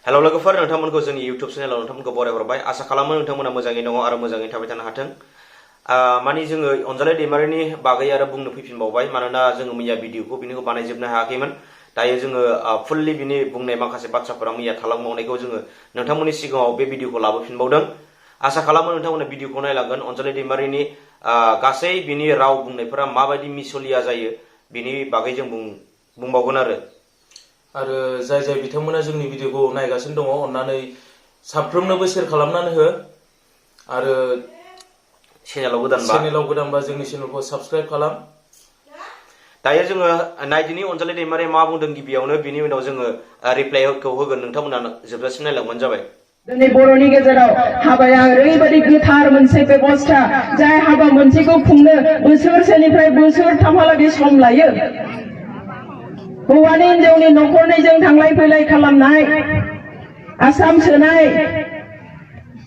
Hello लोगोफोर नोंथांमोनखौ जोंनि YouTube चेनेलाव नोंथांमोनखौ बरायहरबाय आसा खालामो नोंथांमोना मोजाङै दङ आरो मोजाङै थाबाय थानो हाथों। माने जोङो अनजालि दैमारिनि बागै आरो बुंनो फैफिनबावबाय मानोना जोङो मैया भिडिअखौ बिनिखौ बानायजोबनो हायाखैमोन। दायो जोङो फुल्लि बिनि बुंनाय माखासे बाथ्राफोरा मैया थालांबावनायखौ जोङो नोंथांमोननि सिगाङाव बे भिडिअखौ लाबोफिनबावदों। आसा खालामो नोंथांमोना भिडिअखौ नायलांगोन। अनजालि दैमारिनि गासै बिनि राव बुंनायफोरा माबायदि मिसलिया जायो बिनि बागै जों बुंबावगोन आरो जाय जाय बिथांमोना जोंनि भिडिअखौ नायगासिनो दङ अन्नानै साफ्रोमनोबो शेयार खालामनानै हो आरो चेनेलाव गोदानबा जोंनि चेनेलखौ साबस्क्राइब खालाम। दायो जोङो नायदिनि अनजालि दैमारिया मा बुंदों गिबियावनो बिनि उनाव जोङो रिप्लाइखौ होगोन। नोंथांमोना जोबजासिम नायलांबानो जाबाय। दिनै बर'नि गेजेराव हाबाया ओरैबायदि गोथार मोनसे बेबस्था जाय हाबा मोनसेखौ खुंनो बोसोरसेनिफ्राय बोसोरथामहालागै सम लायो। हौवानि हिनजावनि न'खरनैजों थांलाय फैलाय खालामनाय, आसाम सोनाय,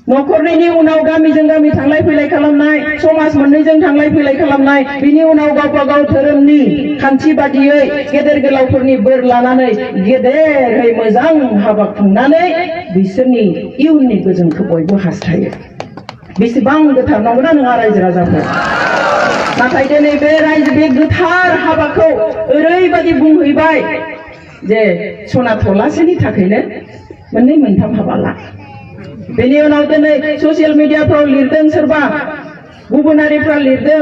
न'खरनैनि उनाव गामिजों गामि थांलाय फैलाय खालामनाय, समाज मोननैजों थांलाय फैलाय खालामनाय, बिनि उनाव गावबा गाव धोरोमनि खान्थि बादियै गेदेर गोलावफोरनि बोर लानानै गेदेरै मोजां हाबा खुंनानै बिसोरनि इयुननि गोजोनखौ बयबो हास्थायो। बेसेबां गोथार नंगौना नङा रायजो राजाफोर? नाथाय दिनै बे गोथार हाबाखौ ओरैबायदि बुंहैबाय जे सना थलासेनि थाखायनो मोननै मोनथाम हाबा ला। बेनि उनाव दिनै ससियेल मिडियाफ्राव लिरदों, सोरबा गुबुनारिफ्रा लिरदों,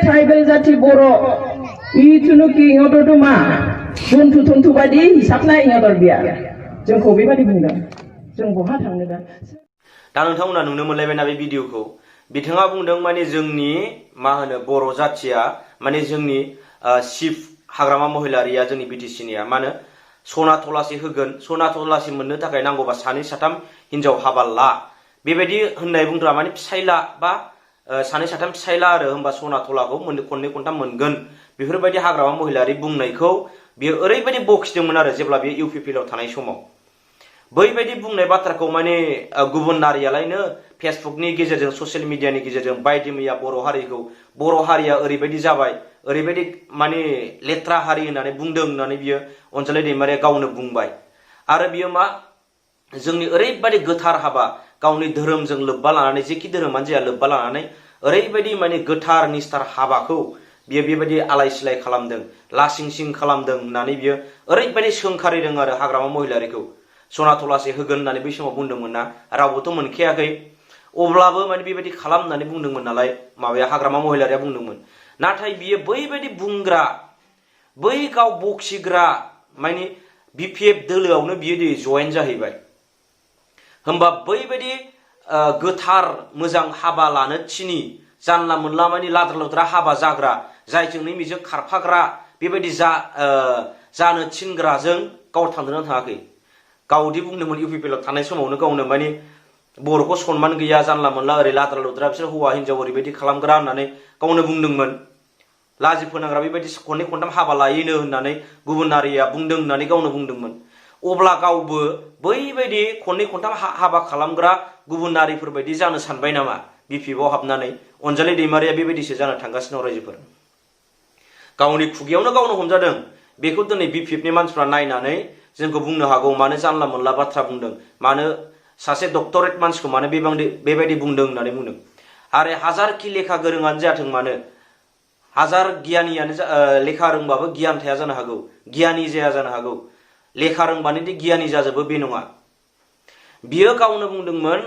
ट्राइबेल जाथि बर' इथुनुखि इङदर मा जन्थु थन्थु बायदि हिसाबनाय इङदर बिया। जोंखौ बेबायदि बुंदों। जों बहा थांनो दा नोंथांमोना नुनो मोनलायबायना बे भिडिअखौ? बिथाङा बुंदों माने जोंनि मा होनो बर' जाथिया माने जोंनि चिफ हाग्रामा महिलारिया जोंनि बिटिसिनिया मा होनो सना थलासे होगोन, सना थलासे मोननो थाखाय नांगौबा सानै साथाम हिनजाव हाबा ला। बेबायदि होननाय बुंद्रा माने फिसायला बा सानै साथाम फिसायला आरो होमबा सना थलाखौ खननै खनथाम मोनगोन। बेफोरबायदि हाग्रामा महिलारि बुंनायखौ बियो ओरैबायदि बखिदोंमोन आरो जेब्ला बे UPPL आव थानाय समाव। बैबायदि बुंनाय बाथ्राखौ माने गुबुन नारियालायनो फेसबुकनि गेजेरजों ससियेल मिडियानि गेजेरजों बायदि मैया बर' हारिया ओरैबायदि जाबाय, ओरैबायदि माने लेथ्रा हारि होननानै बुंदों होननानै बियो अनजालि दैमारिया गावनो बुंबाय। आरो बियो मा जोंनि ओरैबायदि गोथार हाबा गावनि धोरोमजों लोब्बा लानानै जेखि धोरोमानो जाया लोब्बा लानानै ओरैबायदि माने गोथार निस्थार हाबाखौ बियो बेबायदि आलाय सिलाय खालामदों, लासिं सिं खालामदों होननानै बियो ओरैबायदि सोंखारिदों आरो हाग्रामा महिलारिखौ। सना थलासे होगोन होननानै बै समाव बुंदोंमोन ना, रावबोथ' मोनखायाखै। अब्लाबो माने बेबायदि खालाम होननानै बुंदोंमोन नालाय माबाया हाग्रामा महिलारिया बुंदोंमोन। नाथाय बियो बैबायदि बुंग्रा, बै गाव बखिग्रा माने BPF दोलोआवनो बियो दिनै जयेन जाहैबाय। होमबा बैबायदि गोथार मोजां हाबा लानो थिनि जानला मोनला माने लाद्रा लुद्रा हाबा जाग्रा, जायजों नैबेजों खारफाग्रा बेबायदि जानो थिनग्राजों गाव थांदोंना थाङाखै? गावदि बुंदोंमोन UPPL आव थानाय समावनो गावनो माने बर'खौ सनमान गैया, जानला मोनला ओरै लाद्रा लुद्रा बिसोर हौवा हिनजाव ओरैबायदि खालामग्रा होननानै गावनो बुंदोंमोन। लाजि फोनांग्रा बेबायदि खननै खनथाम हाबा लायोनो होननानै गुबुन हारिया बुंदों होननानै गावनो बुंदोंमोन। अब्ला गावबो बैबायदि खननै खनथाम हाबा खालामग्रा गुबुन हारिफोर बायदि जानो सानबाय नामा BPF आव हाबनानै? अनजालि दैमारिया बेबायदिसो जानो थांगासिनो दं रायजोफोर। गावनि खुगायावनो गावनो हमजादों। बेखौ दिनै BPF नि मानसिफ्रा नायनानै जोंखौ बुंनो हागौ मानो जानला मोनला बाथ्रा बुंदों, मानो सासे डक्टरेट मानसिखौ मानो बेबायदि बुंदों होननानै बुंदों। आरो हाजारखि लेखा गोरोङानो जाथों मानो, हाजार गियानियानो लेखा रोंबाबो गियान थाया जानो हागौ, गियानि जाया जानो हागौ। लेखा रोंबानो दि गियानि जाजोबो बे नङा। बियो गावनो बुंदोंमोन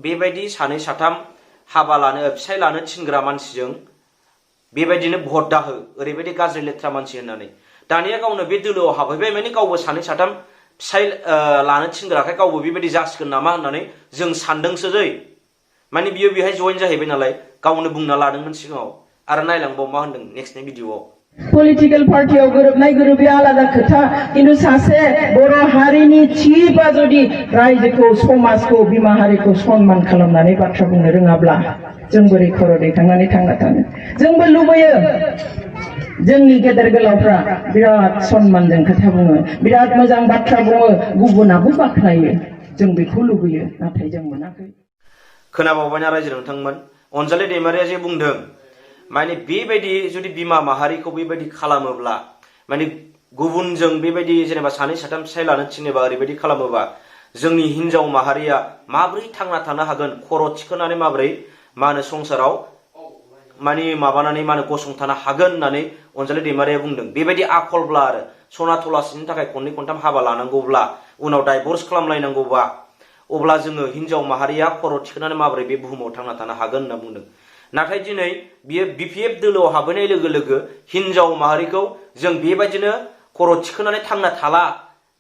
बेबायदि सानै साथाम हाबा फिसाय लानो थिनग्रा मानसिजों बेबायदिनो भट दाहो, ओरैबायदि गाज्रि लेथ्रा मानसि होननानै। दानिया गावनो बे दोलोआव हाबहैबाय माने गावबो सानै साथाम फिसाय लानो थिनग्राखाय गावबो बेबायदि जासिगोन नामा होननानै जों सानदोंसो जै। माने बियो बेहाय जयेन जाहैबाय नालाय गावनो बुंना लादोंमोन सिगाङाव। आरो नायलांबाव मा होनदों नेक्स्टनि भिडिअआव। पलिटिकेल पार्टियाव गोरोबनाय गोरोबैया आलादा खोथा, किन्तु सासे बर' हारिनि चिफआ जुदि रायजोखौ, समाजखौ, बिमा हारिखौ सनमान खालामनानै बाथ्रा बुंनो रोङाब्ला जों बोरै खर' दैखांनानै थांना थानो? जोंबो लुबैयो जोंनि गेदेर गोलावफ्रा बिराद सनमानजों खोथा बुङो, बिराद मोजां बाथ्रा बुङो, गुबुनाबो बाख्नायो। जों बेखौ लुबैयो, नाथाय जों मोनाखै। खोनाबावबायना रायजो नोंथांमोन? अनजालि दैमारिया जे बुंदों माने बेबायदि जुदि बिमा माहारिखौ बेबायदि खालामोब्ला, माने गुबुनजों बेबायदि जेनेबा सानै साथाम फिसाय लानो थिनोबा ओरैबायदि खालामोबा जोंनि हिनजाव माहारिया माबोरै थांना थानो हागोन खर' थिखोनानै माबोरै मा होनो संसाराव माने माबानानै मा होनो गसंथानो हागोन होननानै अनजालि दैमारिया बुंदों। बेबायदि आखलब्ला आरो सना थलासिनि थाखाय खननै खनथाम हाबा लानांगौब्ला उनाव डाइभर्स खालामलायनांगौबा अब्ला जोङो हिनजाव माहारिया खर' थिखोनानै माबोरै बे बुहुमाव थांना थानो हागोन होनना बुंदों। नाथाय दिनै बियो BPF दोलोआव हाबहैनाय लोगो लोगो हिनजाव माहारिखौ जों बेबायदिनो खर' थिखोनानै थांना थाला,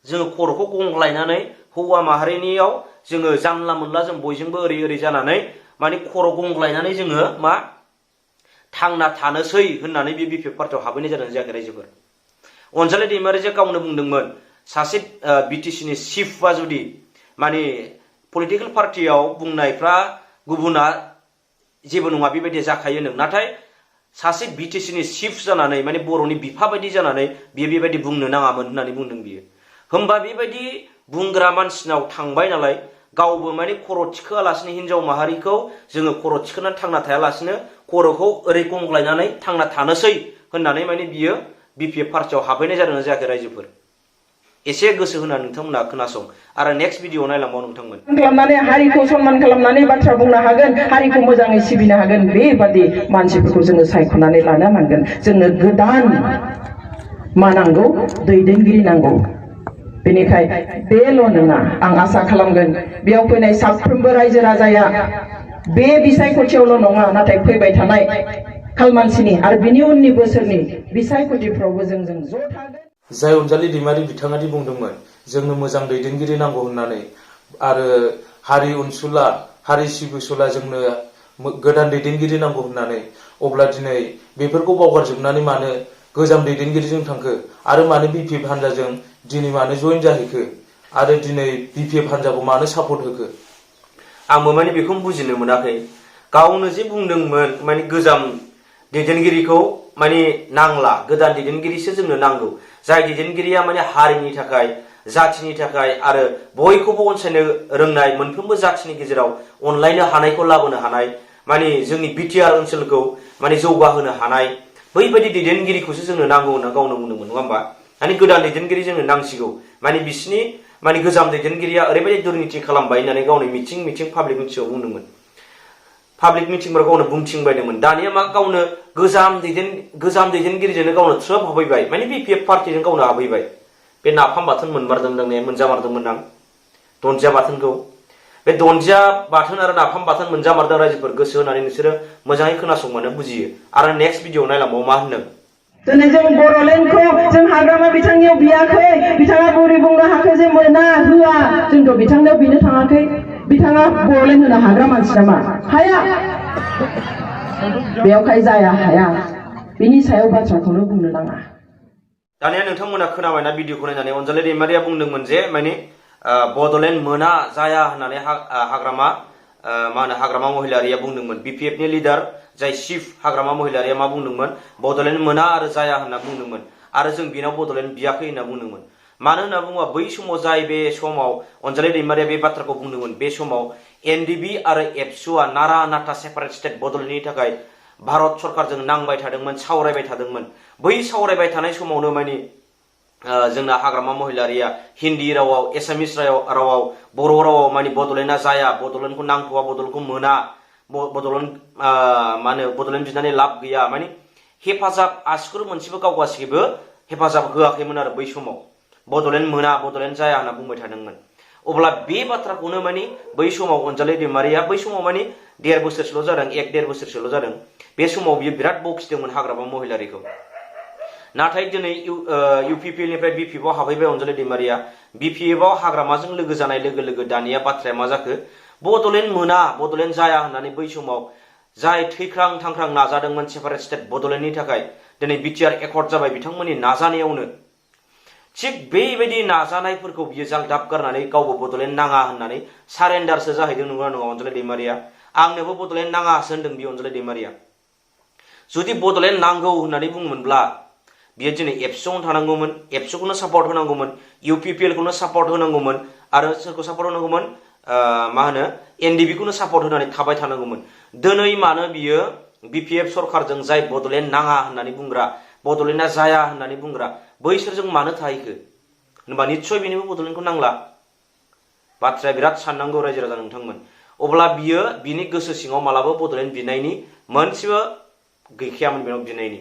जोङो खर'खौ गंग्लायनानै हौवा माहारिनियाव जोङो जानला मोनला जों बयजोंबो ओरै ओरै जानानै माने खर' गंग्लायनानै जोङो मा थांना थानोसै होननानै बे BPF पार्टियाव हाबहैनाय जादों जायाखै रायजोफोर। अनजालि दैमारिया गावनो बुंदोंमोन सासे BTCनि चिफआ जुदि माने पलिटिकेल पार्टियाव बुंनायफ्रा गुबुना जेबो नङा बेबायदि जाखायो नों, नाथाय सासे BTCनि चिफ जानानै माने बर'नि बिफा बायदि जानानै बियो बेबायदि बुंनो नाङामोन होननानै बुंदों बियो। होमबा बेबायदि बुंग्रा मानसिनाव थांबाय नालाय गावबो माने खर' थिखोआलासिनो हिनजाव माहारिखौ जोङो खर' थिखोनानै थांना थायालासिनो खर'खौ ओरै गंग्लायनानै थांना थानोसै होननानै माने बियो BPF पार्टियाव हाबहैनाय जादों जायाखै रायजोफोर। एसे गोसो होनानै नोंथांमोना खोनासं आरो नेक्स्ट भिडिअ नायलांबाव नोंथांमोन। खालामनानै हारिखौ सनमान खालामनानै बाथ्रा बुंनो हागोन, हारिखौ मोजाङै सिबिनो हागोन, बेबादि मानसिफोरखौ जोङो सायख'नानै लानो नांगोन। जोंनो गोदान मा नांगौ? दैदेनगिरि नांगौ। बेनिखाय बेल' नङा, आं आसा खालामगोन बेयाव फैनाय साफ्रोमबो रायजो राजाया बे बिसायख'थियावल' नङा, नाथाय फैबाय थानाय खालमानसिनि आरो बिनि उननि बोसोरनि बिसायख'थिफ्रावबो जों ज' थागोन। जाय अनजालि दैमारि बिथाङा दि बुंदोंमोन जोंनो मोजां दैदेनगिरि नांगौ होननानै आरो हारि अनसुला हारि सिबिसुला जोंनो गोदान दैदेनगिरि नांगौ होननानै, अब्ला दिनै बेफोरखौ बावगारजोबनानै मानो गोजाम दैदेनगिरिजों थांखो आरो मानो BPF हान्जाजों दिनै मानो जइन जाहैखो आरो दिनै BPF हान्जाखौ मानो सापर्ट होखो? आंबो माने बेखौ बुजिनो मोनाखै। गावनो जे बुंदोंमोन माने गोजाम दैदेनगिरिखौ माने नांला, गोदान दैदेनगिरिसो जोंनो नांगौ, जाय दैदेनगिरिया माने हारिनि थाखाय जाथिनि थाखाय आरो बयखौबो अनसायनो रोंनाय, मोनफ्रोमबो जाथिनि गेजेराव अनलायनो हानायखौ लाबोनो हानाय, माने जोंनि BTR ओनसोलखौ माने जौगाहोनो हानाय बैबायदि दैदेनगिरिखौसो जोंनो नांगौ होनना गावनो बुंदोंमोन नङा होमबा? माने गोदान दैदेनगिरि जोंनो नांसिगौ, माने बिसिनि माने गोजाम दैदेनगिरिया ओरैबायदि दुर्निति खालामबाय होननानै गावनि मिथिं पाब्लिक मिटिंआव बुंदोंमोन। पाब्लिक मिटिंफोराव गावनो बुंथिंबायदोंमोन। दानिया मा गावनो गोजाम दैदेनगिरिजोंनो गावनो थ्रोब हाबहैबाय, माने BPF पार्टिजों गावनो हाबहैबाय। बे नाफाम बाथोन मोनजामारदोंमोन आं दनजिया बाथोनखौ। बे दनजिया बाथोन आरो नाफाम बाथोन मोनजामारदों रायजोफोर। गोसो होनानै नोंसोरो मोजाङै खोनासंबानो बुजियो आरो नेक्स्ट भिडिअ नायलांबाव मा होनदों। दिनै जों बर'लेण्डखौ जों हाग्रामा बिथांनियाव बियाखै, बिथाङा बुरि बुंनो हाखै जे मोना होआ, जोंथ' बिथांनियाव बिनो थाङाखै। बिथाङा बर'लेण्ड होनो हाग्रा मानसि नामा? हाया। बेयावहाय जाया, हाया। बिनि सायाव बाथ्राखौनो बुंनो नाङा। दानिया नोंथांमोना खोनाबायना भिडिअखौ नायनानै अनजालि दैमारिया बुंदोंमोन जे माने बड'लेण्ड मोना जाया होननानै हाग्रामा महिलारिया बुंदोंमोन। BPFनि लिडार जाय चिफ हाग्रामा महिलारिया मा बुंदोंमोन? बड'लेण्ड मोना आरो जाया होनना बुंदोंमोन आरो जों बेनाव बड'लेण्ड बियाखै होनना बुंदोंमोन। मानो होनना बुङोबा बै समाव बे समाव अनजालि दैमारिया बे बाथ्राखौ बुंदोंमोन, बे समाव NDB आरो एबसुआ नारा नाथा सेपारेट स्टेट बड'लेण्डनि थाखाय भारत सरकारजों नांबाय थादोंमोन, सावरायबाय थादोंमोन। बै सावरायबाय थानाय समावनो माने जोंना हाग्रामा महिलारिया हिन्दी रावाव, एसामिस रावाव, बर' रावाव माने बड'लेण्डआ जाया, बड'लेण्डखौ नांथ'वा, बड'लेण्डखौ मोना, बड'लेण्ड बिनानै लाब गैया, माने हेफाजाब आसिखुर मोनसेबो गावगासिबो हेफाजाब होआखैमोन आरो बै समाव। बड'लेण्ड मोना, बड'लेण्ड जाया होनना बुंबाय थादोंमोन। अब्ला बे बाथ्राखौनो माने बै समाव अनजालि दैमारिया बै समाव माने 1.5 बोसोरसोल' जादों, 1.5 बोसोरसोल' जादों। बे समाव बियो बिराद बखिदोंमोन हाग्रामा महिलारिखौ। नाथाय दिनै UPPनिफ्राय BPFआव हाबहैबाय अनजालि दैमारिया। BPFआव हाग्रामाजों लोगो जानाय लोगो लोगो दानिया बाथ्राया मा जाखो? बड'लेण्ड मोना, बड'लेण्ड जाया होननानै बै समाव जाय थैख्रां थांख्रां नाजादोंमोन सेपारेट स्टेट बड'लेण्डनि थाखाय, दिनै BTR एकर्ड जाबाय बिथांमोननि नाजानायावनो। थिग बेबायदि नाजानायफोरखौ बियो जालदाब गारनानै गावबो बड'लेण्ड नाङा होननानै सारेन्डारसो जाहैदों नंगौना नङा अनजालि दैमारिया? आंनोबो बड'लेण्ड नाङासो होनदों बे अनजालि दैमारिया। जुदि बड'लेण्ड नांगौ होननानै बुङोमोनब्ला बियो दिनै एबसुआवनो थानांगौमोन, एबसुखौनो सापर्ट होनांगौमोन, UPPLखौनो सापर्ट होनांगौमोन आरो सोरखौ सापर्ट होनांगौमोन? NDBखौनो सापर्ट होनानै थाबाय थानांगौमोन। दिनै मानो बियो BPF सरकारजों जाय बड'लेण्ड नाङा होननानै बुंग्रा, बड'लेण्डआ जाया होननानै बुंग्रा बैसोरजों मानो थाहैखो? होनबा निस्सय बेनोबो बड'लेण्डखौ नांला। बाथ्राया बिराद साननांगौ रायजो राजा नोंथांमोन। अब्ला बियो बिनि गोसो सिङाव मालाबा बड'लेण्ड बिनायनि मोनसेबो गैखायामोन बेनाव बिनायनि।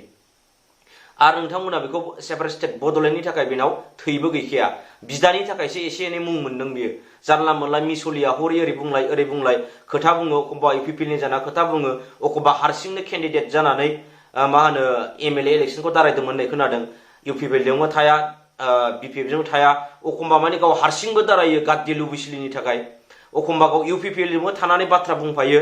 आरो नोंथांमोना बेखौ सेपारेट स्टेट बड'लेण्डनि थाखाय बेनाव थैबो गैखाया, बिदानि थाखायसो एसे एनै मुं मोनदों बियो। जानला मोनला मिसलिया हरै ओरै बुंलाय खोथा बुङो, एखमबा इउपिपिएलनि जाना खोथा बुङो, एखमबा हारसिंनो केन्डिडेट जानानै MLA इलेक्सनखौ दारायदोंमोन होननाय खोनादों। इउपिपिएलजोंबो थाया, BPF थाया, एखमबा माने गाव हारसिंबो दारायो गाद्दि लुबैसिलिनि थाखाय, एखमबा गाव इउपिपिएलजोंबो थानानै बाथ्रा बुंफायो,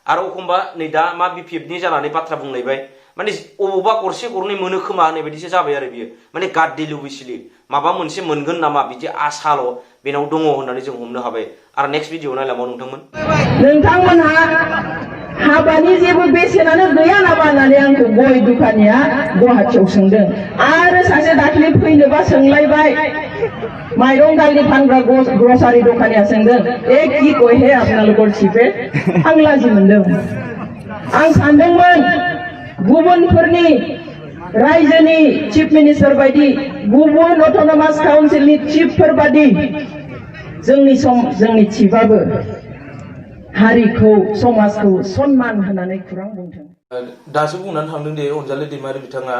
आरो एखमबा नै दा मा BPFनि जानानै बाथ्रा बुंलायबाय। माने अबावबा गरसे गरनै मोनो खोमा होननाय बायदिसो जाबाय आरो बियो। माने गाद्दि लुबैसिलि, माबा मोनसे मोनगोन नामा बिदि आसाल' बेनाव दङ होननानै जों हमनो हाबाय। आरो नेक्स्ट भिडिअ नायलांबाव नोंथांमोनहा हाबानि जेबो बेसेनानो गैया नामा होननानै आंखौ गय दुखानिया गुवाहाटियाव सोंदों। आरो सासे दाख्लि फैनोबा सोंलायबाय, माइरं दालि फानग्रा ग्रसारि दखानिया सोंदों, कि कय हे आपनालोকৰ चिफे? आं लाजि मोनदों। आं सानदोंमोन गुबुनफोरनि रायजोनि चिफ मिनिस्टार बायदि, गुबुन अट'नमास काउन्सिलनि चिफफोर बायदि जोंनि चिफआबो हारिखौ समाजखौ सन्मान होनानै खुरां बुंथों। दासो बुंनानै थांदों दे अनजालि दैमारि बिथाङा,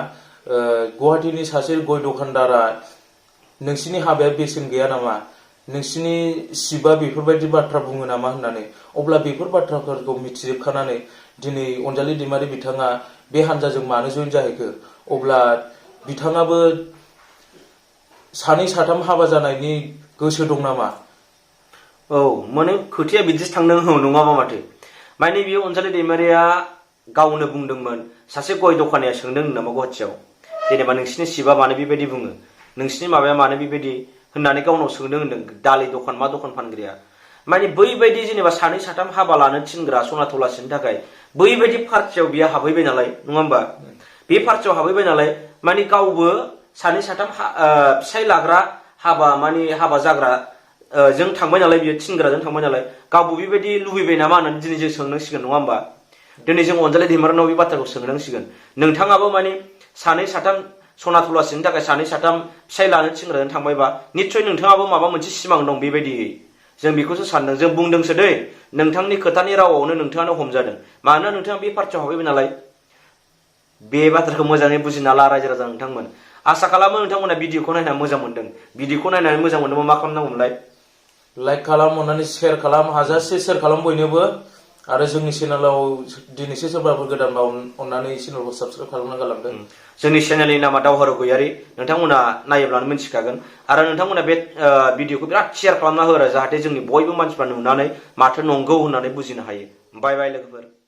गुवाहाटीनि सासे गय दखानदारा नोंसिनि हाबाया बेसेन गैया नामा, नोंसिनि चिफआ बेफोरबायदि बाथ्रा बुङो नामा होननानै। अब्ला बेफोर बाथ्राफोरखौ मिथिजोबखानानै दिनै अनजालि दैमारि बिथाङा बे हान्जाजों मानो जइन जाहैखो? अब्ला बिथाङाबो सानै साथाम हाबा जानायनि गोसो दं नामा? औ, माने खोथाया बिदिसो थांदों, नङाबा माथो। माने बियो अनजालि दैमारिया गावनो बुंदोंमोन, सासे गय दखानिया सोंदों नामा गुवाहाटियाव, जेनेबा नोंसिनि चिफआ मानो बेबायदि बुङो, नोंसिनि माबाया मानो बेबायदि होननानै गावनाव सोंदों होनदों, दालि दखान मा दखान फानग्राया। माने बैबायदि जेनेबा सानै साथाम हाबा लानो थिनग्रा सनाथलासिनि थाखाय बैबायदि पार्टियाव बियो हाबहैबाय नालाय, नङा होमबा? बे पार्टियाव हाबहैबाय नालाय, माने गावबो सानै साथाम फिसाय लाग्रा हाबा जाग्रा जों थांबाय नालाय, बियो थिनग्राजों थांबाय नालाय, गावबो बेबायदि लुबैबाय नामा होननानै दिनै जों सोंनांसिगोन, नङा होमबा? दिनै जों अनजालि दैमारिनाव बे बाथ्राखौ सोंनांसिगोन। नोंथाङाबो माने सानै साथाम सनाथलासिनि थाखाय सानै साथाम फिसाय लानो थिनग्राजों थांबायबा निस्सय नोंथाङाबो माबा मोनसे सिमां दं बेबायदियै। जों बेखौसो सानदों, जों बुंदोंसो दै, नोंथांनि खोथानि रावावनो नोंथाङानो हमजादों। मानोना नोंथाङा बे पार्टियाव हाबहैबाय नालाय। बे बाथ्राखौ मोजाङै बुजिना ला रायजो राजा नोंथांमोन। आसा खालामो नोंथांमोना भिडिअखौ नायनानै मोजां मोनदों। भिडिअखौ नायनानै मोजां मोनदोंबा मा खालामनांगौमोनलाय? लाइक खालाम, अननानै शेयार खालाम, हाजासे शेयार खालाम बयनोबो। आरो जोंनि चेनेलाव दिनैसो सोरबाफोर गोदानबा अननानै चेनेलखौ साबस्क्राइब खालामना गालांदो। जोंनि चेनेलनि नामा दावहारु गयारि, नोंथांमोना नायोब्लानो मिथिखागोन। आरो नोंथांमोना बे भिडिअखौ बिराद शेयार खालामना हो आरो, जाहाथे जोंनि बयबो मानसिफ्रा नुनानै माथो नंगौ होननानै बुजिनो हायो। बाय बाय लोगोफोर।